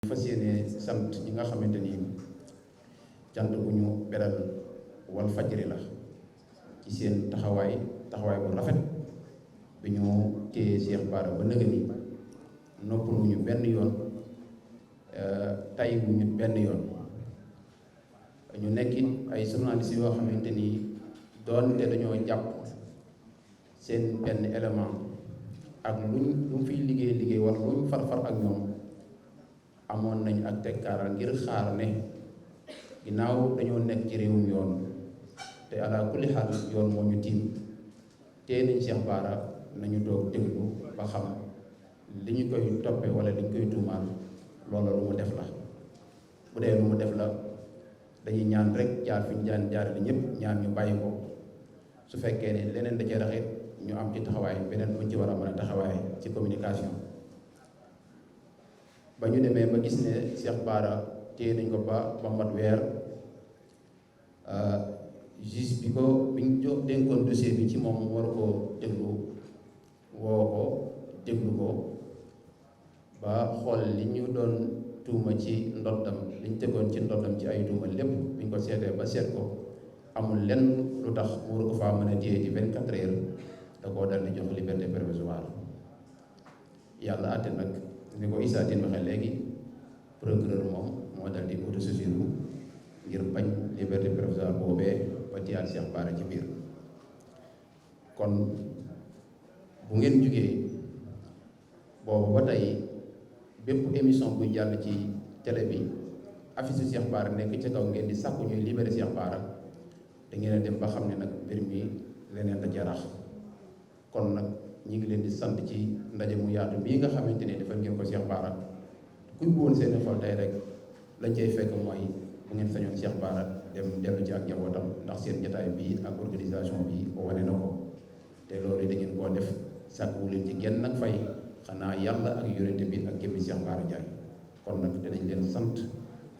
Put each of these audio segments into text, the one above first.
fas yéene sant ñi nga xamante ni cant bu ñu beral Walfadjri la ci seen taxawaay bu rafet bi ñu téye Cheikh Bara ba nëgë ni noppaluñu benn yoon tay wuñu benn yoon ñu nekkit ay journalistes yoo xamante ni doonte dañoo jàpp seen benn élément ak lu mu fiy liggéey war luñ far ak ñoom amoon nañ ak tekkaaral ngir xaar ne ginnaaw dañoo nekk ci réewum yoon te ala kulli xaal yoon moo ñu tiim tee nañ Cheikh Bara nañu toog déglu ba xam li ñu koy toppe wala li ñu koy tuumaal loola lu mu def la bu dee lu mu def la dañuy ñaan rek jaar fi ñu jaarale ñëpp ñaan ñu bàyyi ko su fekkee ne leneen da cee raxit ñu am ci taxawaay beneen buñ ci war a mën a taxawaay ci communication ba ñu demee ba gis ne Cheikh Bara téye nañ ko ba mat weer juge bi ko bi ñu jox dénkoon dossier bi ci moom war koo déglu woo ko déglu ko ba xool li ñu doon tuuma ci ndoddam li ñu tegoon ci ndoddam ci ay tuuma lépp bi ñu ko seetee ba seet ko amul lenn lu tax mu war ko faa mën a téye ci 24 heures da koo dal di jox liberté provisoire yàlla àtte nag ni ko Issa Tine waxee léegi procureur moom moo dal di autosaisir ngir bañ liberté provisoire boobee ba tiyaat Cheikh Bara ci biir kon bu ngeen jugee boobu ba tey bépp émission buy jàll ci télé bi affiche Cheikh Bara nekk ca kaw ngeen di sàkku ñuy libéré Cheikh Bara da ngeen a dem ba xam ne nag mbir mi leneen da ca rax kon nag ñi ngi leen di sant ci ndaje mu yaatu bii nga xamante ne defal ngeen ko Cheikh Bara kuy woon seen xol tey rek lañ cay fekk mooy bu ngeen sañoon Cheikh Bara dem dellu ci ak njabootam ndax seen jotaay bii ak organisation bi wane na ko te loolu da ngeen koo def sàkkuwu leen ci genn nag fay xanaa yàlla ak yonente bi ak jëmmi Cheikh Bara Ndiaye kon nag dinañ leen sant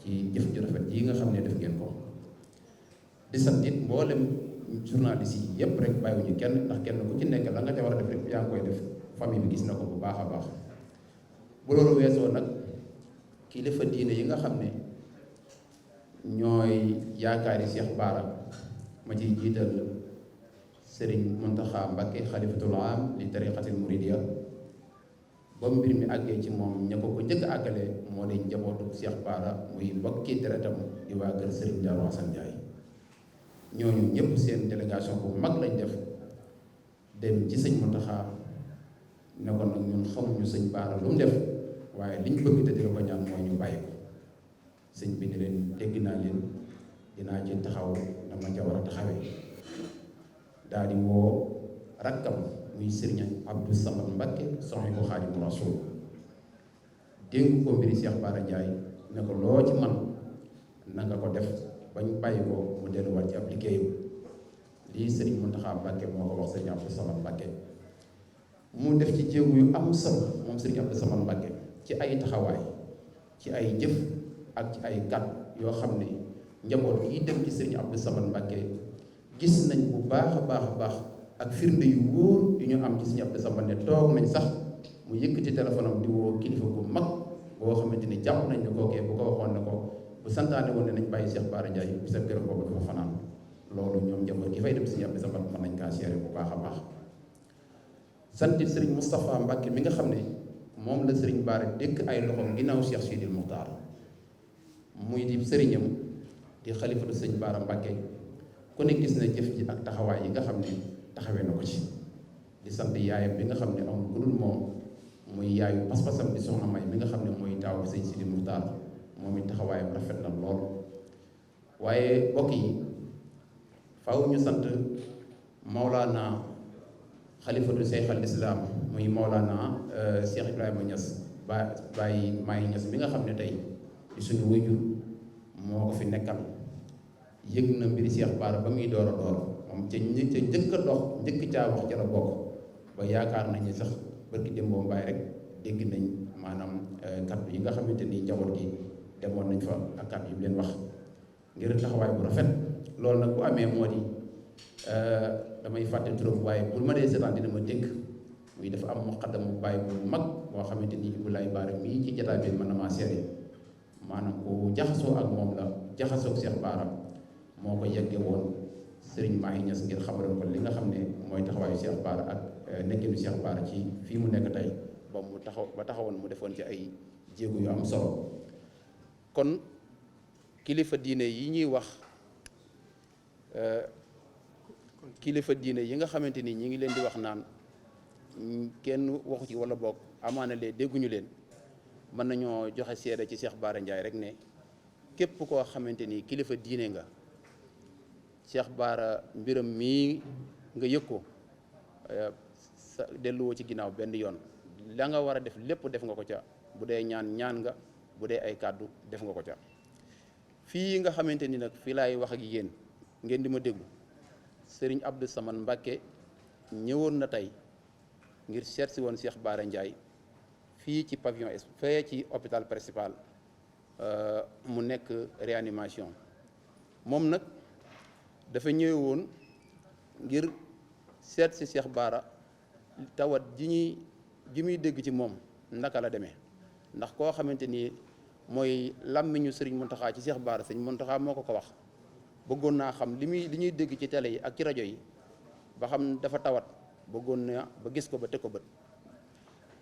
ci jëf ju rafet yi nga xam ne def ngeen ko di sant it mboolem journaliste yi yépp rek bàyyiwuñu kenn ndax kenn ku ci nekk la nga ca war a def rek yaa ngi koy def famille bi gis na ko bu baax a baax bu loolu weesoo nag kilifa diine yi nga xam ne ñooy yaakaari Cheikh Bara ma ciy jiital Serigne Mountakha Mbacké xalifatul am li tariqatil muridiyya ba mbir mi àggee ci moom ña ko njëkk àggale moo di njabootu Cheikh Bara muy mbokki deretam di waa kër Serigne Darou Assane Ndiaye ñooñu ñëpp seen délégation bu mag lañ def dem ci sëñ Mountakha ne ko nag ñun xamuñu sëñ Bara lu mu def waaye liñ bëgg te di la ko ñaan mooy ñu bàyyi ko sëñ bi ne leen dégg naa leen dinaa ci taxaw dama ca war a taxawee daal di woo rakkam muy Serigne Abdou Samad Mbacké soxna ko Xaadimu Rasuul dénk ko mbiri Cheikh Bara Ndiaye ne ko loo ci man na nga ko def bañ bàyyi ko mu delluwaat ci ab liggéeyam lii Serigne Mountakha Mbacké moo ko wax Serigne Abdou Samad Mbacké mu def ci jéegu yu am solo moom Serigne Abdou Samad Mbacké ci ay taxawaay ci ay jëf ak ci ay kàddu yoo xam ne njaboot yi dem ci Serigne Abdou Samad Mbacké gis nañ bu baax a baax ak firnde yu wóor yu ñu am ci Serigne Abdou Samad ne toog nañ sax mu yëkkati téléphone am di woo kilifa bu mag boo xamante ni jàpp nañ ne kookee bu ko waxoon ne ko bu santaane woon ne nañ bàyyi Cheikh Bara Ndiaye bi sa këram boobu dafa fanaan loolu ñoom njaboot gi fay dem Serigne Abdou Samad mën nañ kaa seere bu baax a baax santit Serigne Moustapha Mbacké mi nga xam ne moom la Serigne Bara dékk ay loxoom ginnaaw Cheikh Sidil Muxtaar muy di sëriñam di xalifatu sëñ Bara Mbacké ku ne gis na jëf ji ak taxawaay yi nga xam ne taxawee na ko ci di sant yaayam bi nga xam ne amul ku dul moom muy yaayu pas-pasam di soxna May mi nga xam ne mooy taaw bi sëñ Sidil Muxtaar moom it taxawaayam rafet na lool waaye mbokk yi faaw ñu sant Maulana xalifatu Cheikh al Islam muy Maulana Cheikh Ibrahima Niass Baye Maye Niass mi nga xam ne tey di suñu wujur moo ko fi nekkal yëg na mbiri Cheikh Bara ba muy door a door moom ca njëkk a dox njëkk caa wax ca la bokk ba yaakaar nañ ne sax barki démboo mbaay rek dégg nañ maanaam kàddu yi nga xamante ni njaboot gi demoon nañ fa ak kàddu yi leen wax ngir taxawaay bu rafet loolu nag bu amee moo di damay fàtte turam waaye bu ma dee seetaan dina ma dégg muy dafa am muqaddam bu bàyyi bu mag boo xamante ni Ibulaay Baara mii ci jotaay bi mën na maa seere maanaam ku jaxasoo ak moom la jaxasoo ak Cheikh Bara moo ko yegge woon Serigne Mahi Niass ngir xamaloon ko li nga xam ne mooy taxawaayu Cheikh Bara ak nekkinu Cheikh Bara ci fii mu nekk tey ba taxawoon mu defoon ci ay jéego yu am solo. kon kilifa diine yi ñuy wax kilifa diine yi nga xamante ni ñi ngi leen di wax naan kenn waxu ci wala boog amaana lee dégguñu leen, mën nañoo joxe seede ci Cheikh Bara Ndiaye rek ne képp koo xamante ni kilifa diine nga, Cheikh Bara mbiram mii nga yëg ko sa delluwoo ci ginnaaw benn yoon. la nga war a def lépp def nga ko ca, bu dee ñaan nga, bu dee ay kàddu def nga ko ca. fii nga xamante ni nag fii laay wax ak yéen ngeen di ma déglu, Serigne Abdou Samane Mbacké ñëwoon na tey ngir seet si woon Cheikh Bara Ndiaye fii ci pavillon fee ci hôpital principal mu nekk réanimation. moom nag dafa ñëw woon ngir seet si Cheikh Bara tawat ji muy dégg ci moom naka la demee, ndax koo xamante ni mooy làmmiñu Serigne Mountakha ci Cheikh Bara, Serigne Mountakha moo ko wax. bëggoon naa xam li ñuy dégg ci télé yi ak ci rajo yi ba xam dafa tawat, bëggoon na ba gis ko ba teg ko bët.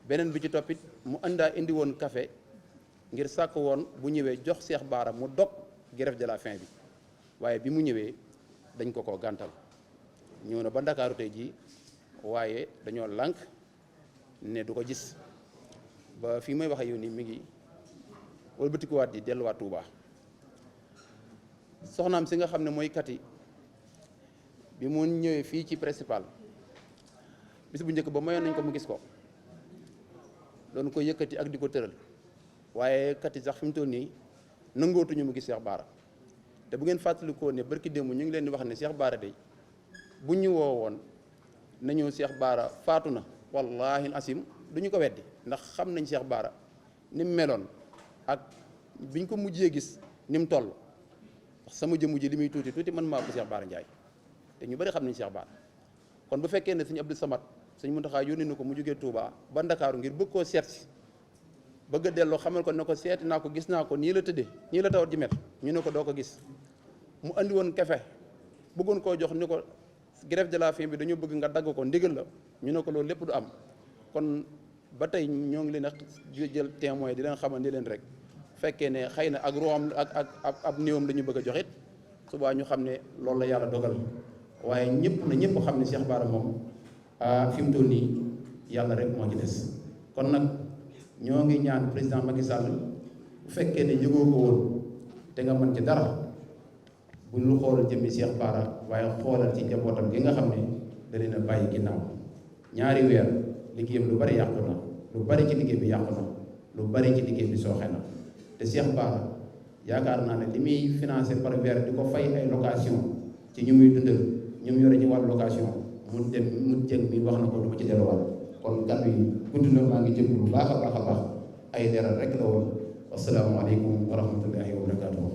beneen bi ci toppit mu indi woon café ngir sàkk woon bu ñëwee jox Cheikh Bara mu dog grève de la faim bi, waaye bi mu ñëwee dañ ko gàntal. ñëw na ba Ndakaaru tey jii, waaye dañoo lànk ne du ko gis ba fii may wax ak yow ni mi ngi wëlbatikuwaat di delluwaat Touba. soxnaam si nga xam ne mooy Kati bi mu ñëwee fii ci principal bis bu njëkk ba mayoon nañ ko mu gis ko, doon ko yëkkati ak di ko tëral, waaye Kati sax fi mu toll nii nangootuñu mu gis Cheikh Bara. te bu ngeen fàttalikoo ne barki démb ñu ngi leen di wax ne Cheikh Bara day bu ñu woo woon nañu Cheikh Bara faatu na, wallahi asim duñu ko weddi, ndax xam nañ Cheikh Bara ni mu meloon ak biñ ko mujjee gis ni mu toll. sama jëmm ji li muy tuuti tuuti man maa ko Cheikh Bara Ndiaye, te ñu bari xam nañ Cheikh Bara. kon bu fekkee ne sëñ Abdou Samad sëñ Mountakha yónni na ko mu jógee Touba ba Ndakaaru ngir bëgg koo seet si, bëgg a delloo xamal ko ne ko seeti naa ko, gis naa ko, nii la tëddee, nii la tawat ji met, ñu ne ko doo ko gis. mu andi woon kafe bëggoon koo jox ni ko grève de la faim bi dañoo bëgg nga dagg ko, ndigal la, ñu ne ko loolu lépp du am. kon ba tey ñoo ngi leen a jël témoin di leen xamal ni leen rek, fekkee ne xëy na ak ruuxam ak ab néewam la ñu bëgg a joxit subaa ñu xam ne loolu la yàlla dogal. waaye ñëpp xam ne Cheikh Bara moom fi mu toll nii yàlla rek moo ci des. kon nag ñoo ngi ñaan président Macky Sall bu fekkee ne yëgoo ko woon te nga mën ci dara, bu ñu xoolal jëmmi Cheikh Bara waaye xoolal ci njabootam gi nga xam ne da leen a bàyyi ginnaaw. ñaari weer liggéeyam lu bari yàqu na, lu bari ci liggéey bi yàqu na, lu bari ci liggéey bi sooxe na. te Cheikh Bara yaakaar naa ne li muy financé par weer di ko fay ay location ci ñu muy dundal, ñu mu yore ci wàllu location mu jëng mi wax na ko du ma ci delluwaat. kon kàddu yi gudd na, maa ngi jëm bu baax a baax ay leeral rek la woon. wasalaamaaleykum wa rahmatullahi wa barakatuh.